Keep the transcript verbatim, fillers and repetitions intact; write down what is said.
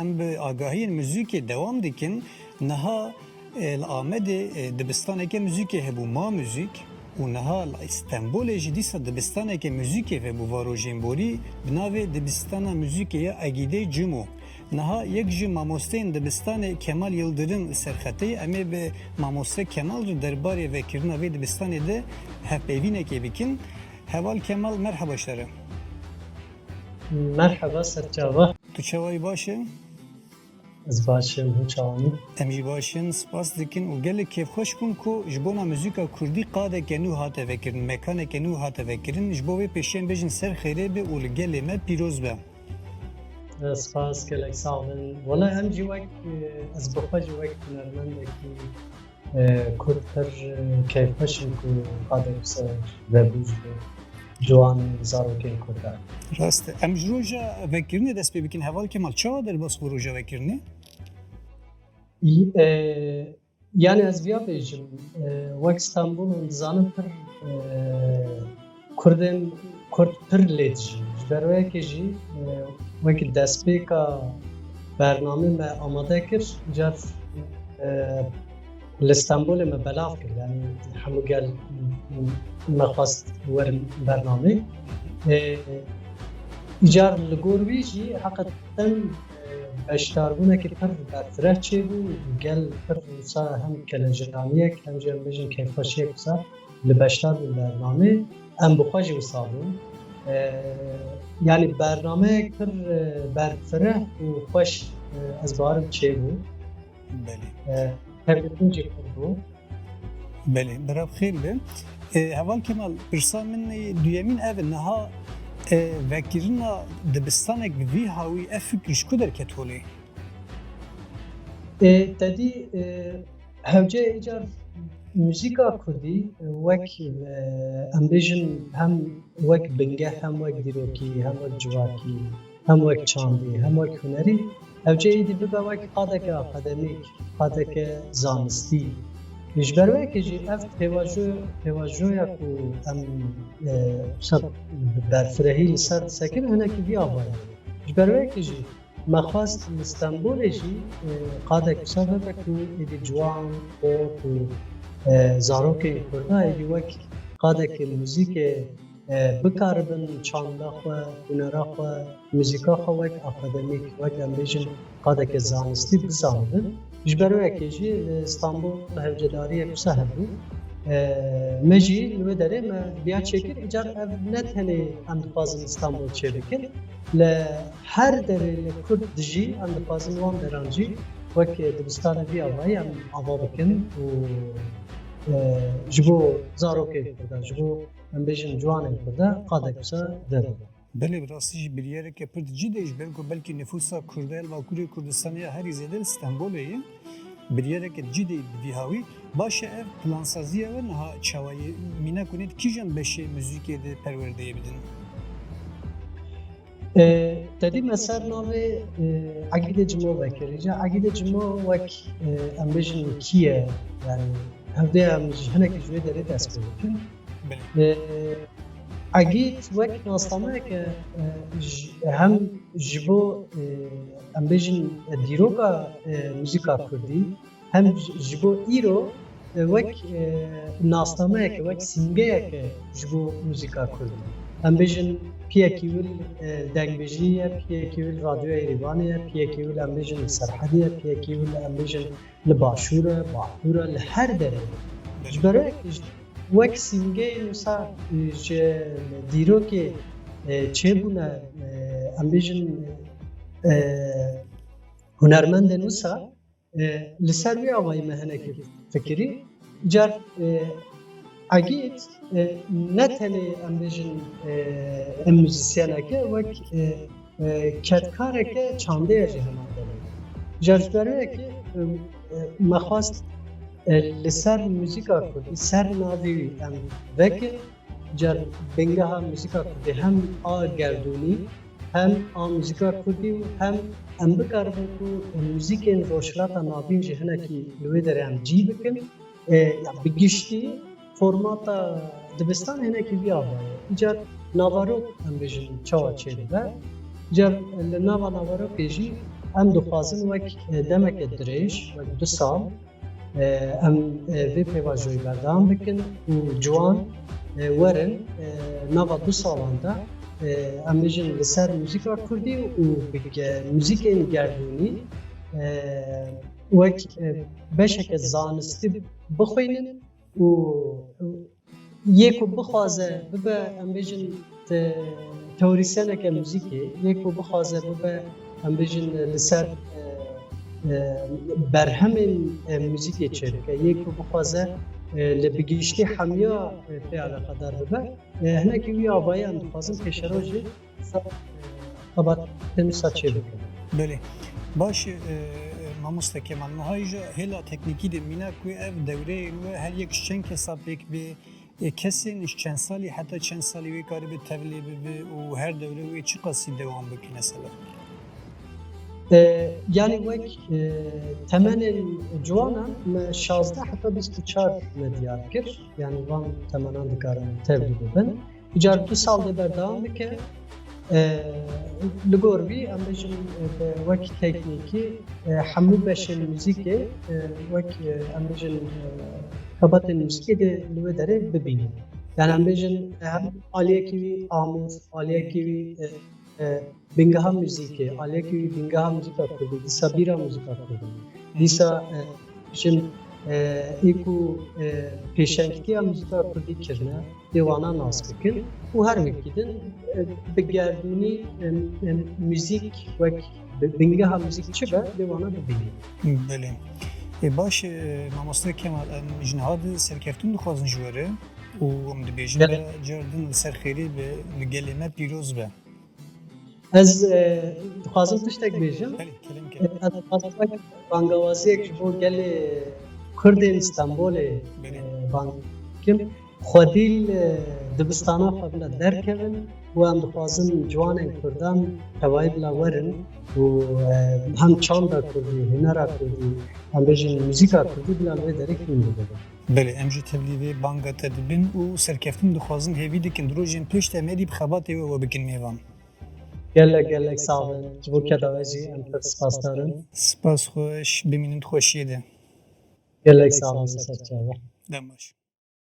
Em bi agahiyên muzîkê dewam dikin. Niha, e, li Amedê, e, dibistaneke muzîkê hebû, Ma Muzîk, û niha li Stenbolê jî dîsa dibistaneke muzîkê hebû, Varojên Borî, bi navê Dibistana Muzîkê ya Egîdê Cimo. Niha yek ji mamosteyên dibistanê Kemal Yildirim li ser xetê ye. Em ê bi mamoste Kemal re derbarê vekirina vê dibistanê de hevpeyvînekê bikin. Heval Kemal, merheba ji te re. Merheba, serçava. Tu çawa yî, baş î? Ez baş im, hûn çawa ne? Em jî baş in, spas dikin û gelek kêfxweş bûn ku ji bona muzîka kurdî qadeke nû hate vekirin, mekaneke nû hate vekirin. Ji bo vê pêşiyê em bêjin ser xêrê be û li gelê me pîroz be. Spas, gelek sax bin. Wela em jî wek, e, ez bi xwe jî wek hunermendekî, e, kurd pir, e, keyfxweş im ku qadek ser vebû ji bo ciwanên zarokên kurdan. Rast e. Em ji roja vekirinê dest pê bikin. Heval Kemal, çawa derbas bû roja vekirinê? Î, e, Yani ez viya bêjim, e, wek Stenbol hûn dizanin pir, e, Kurdên, Kurd pir lê dijîn. Ji ber wê yekê jî, e, wek destpêka bernamê me amade kir, car, e, li Stenbolê me belav kir. Yani hemû gel me xwest werin bernamê. E, îcar li gor wî jî heqet Em, e, beşdarbûnekî pir berfireh çêbû, gel pir wisa hem kelejiraniyek, hem jî em bêjin keyfxweşiyek wisa li beşdarbûn bernamê. Em bi xwe jî wisa bûn. E, yanî bernameyek pir, e, berfireh û xweş, e, ez barim çêbû. Belê. E, tevlîtin jî pir bû. Belê, bira bi xêr be. E, Heval Kemal, pirsa min, e, duyemîn ev e, niha, e, vekirina dibistanek bi vî hawî, ev fikir ji ku derket holê? E, te dî, e, hewce îcar muzîka kurdî, e, wek, e, em bêjin hem wek bingeh, hem wek dîrokî, hem wek civakî, hem wek çandî, hem wek hunerî, ew cê êdî bibe wek qadeke akademîk, qadeke zanistî. Ji ber wê yekê jî ev pêvajo-, pêvajoya ku em, e, wisa bi berfirehî li ser disekin, hinekî vî ava ye. Ji ber wê yekê jî me xwest li Stenbolê jî, e, qadek wisa bibe ku êdî ciwan, xort û, e, zarokên Kurda êdî wek qadeke muzîkê e, bikaribin çanda xwe, hunera xwe, muzîka xwe wek akademîk, wek em bêjin qadeke zanistî bizanibin. Ji ber wê yekê jî li Stenbol hevcedariyek wisa hebû. E, me jî li wê derê me viya çêkir, îcar ev ne tenê em dixwazin li Stenbol çêbikin. Li her derê li Kurd dijî em dixwazin wan deran jî wek dibistana vî avayî em ava bikin û, e, ji bo zarokên Kurdan, ji bo em bêjin ciwanên Kurda qadek wisa derbibe. Belê, bi rastî jî biryareke pir cî de ji ber ku belkî nifûsa Kurda ya li Bakurê Kurdistanê ya herî zêde li Stenbolê ye. Biryareke cî de bi vî hawî. Baş e, ev plansaziya we niha çawa ye? Mînak hûn ê di kîjan beşê muzîkê de perwerdeyê bidin? E, te dî me ser navê, e, Egîdê Cimo vekir. Îca Egîdê Cimo wek, e, em bêjin kî ye? Yani hevdê em ji hinekî ji wê derê dest pê bikin. Belê. E, Egîd wek nasnameyeke, e, ji, hem ji bo, e, em bêjin, e, dîroka, e, muzîka kurdî, hem ji, ji bo îro, e, wek, e, nasnameyeke, wek sîmgeyeke ji bo muzîka kurdî. Em bêjin piyekî wil, e, dengbêjî ye, piyekî wil radyoya Êrîvanê ye, piyekî wil em bêjin li Serhedê ye, piyekî wil em bêjin li Başûr e, Bakur e, li her derê ye. Ji ber wê ji, wek sîmgeyên wisa, e, ji dîrokê, e, çêbûne, e, em bêjin, e, hunermendên wisa, e, li ser wî avayî me hinekî fikirî. Car, e, Egîd, e, ne tenê em bêjin, e, em muzîsyeneke wek, e, e, kedkareke çandê ye jî heman demê. Car ji ber wê yekê, e, e, me xwest, e, li ser muzîka kurdî, ser navê wî em vekin, car bingeha muzîka kurdî hem a gerdûnî, hem a muzîka kurdî û hem em bikaribin ku muzîkên Rojhilata Navîn jî hinekî li wê derê em cî bikin. E, ya bi giştî formata dibistan hinekî vî ava ye. Îcar navarok em bêjin çawa çêdibe. Îcar li nava navarokê jî Em dixwazin wek, e, demeke dirêj, wek du sal, e, em, e, vê pêvajoyê berdewam bikin û ciwan, e, werin, e, nava du salan de, e, em bêjin li ser muzîka kurdî û bi ge-, muzîkên gerdûnî, e, wek, e, beşeke zanistî bixwînin û yê ku bixwaze bibe, em bêjin, te-, teorîsyeneke muzîkê, yê ku bixwaze bibe, em bêjin, li ser, e, e, berhemên, e, muzîkê çêbike, yê ku bixwaze, e, li bigihiştî hemiya, e, pê eleqedar bibe, e, hinekî wî avayî em dixwazin pêşerojê sa-, e, xebatên wisa çêbikin. Belê. Baş, e, e, mamoste Kemal, niha jî hêla teknîkî de mîna ku ev dewreyê nû her yek ji çend kesa pêk bê, e, kesên ji çend salî heta çend salî wê karibe tevlê bibe û her dewre wê çiqasî dewam bike mesela? E, yanî wek, e, temenên ciwanan me şazdeh heta bîst û çar me diyar kir. Yanî van temenan dikarin tevlî bibin. Îcar du sal de berdewam bike. E, li gor vî, em bêjin, e, bi wek teknîkî, e, hemû beşên muzîkê, e, wek, e, em bêjin, e, xebatên muzîkê dê li wê derê bibînin. Yani em bêjin, e, hem aliyekî wî amûr, aliyekî wî, e, e, bingeha muzîkê, aliyekî wî bingeha muzîka kurdî, dîsa bîra muzîka kurdî. Dîsa, e, jin, e, ê ku, e, pêşengtiya muzîka kurdî kirine, dê wana nas bikin û her wekî din, e, bi gerdûnî, e, e, muzîk wek bi-, bingeha muzîk çi be, dê wana bibînin. Belê. E, baş, e, mamoste Kemal, em ji niha de serkeftin dixwazin ji we re û em dibêjin Belê. Bera car din li ser xêrê be, li gelê me pîroz be. Ez, e, dixwazim tiştek bêjim. Belê, kilim ke. E, ez dixwazim wek bangawaziyek ji bo gelê Kurdên Stenbolê, Belê. E, bang bikim. Xwedî li dibistana xwe bila derkevin û em dixwazin ciwanên Kurdan tevayî bila werin û, e, hem çanda Kurdî, hunera Kurdî, em bêjin muzîka Kurdî bila li wê derê hîn bibin. Belê, em jî tevlî vê banga te dibin û serkeftin dixwazin, hêvî dikin di rojên pêş de em êdî bi xebatê we we bikin mêvan. Gelek, gelek sax bin. Ji bo keda we jî em pir spasdar in. Spas xweş, bimînin di xweşiyê de. Gelek sax bin, ser çava. Dem baş.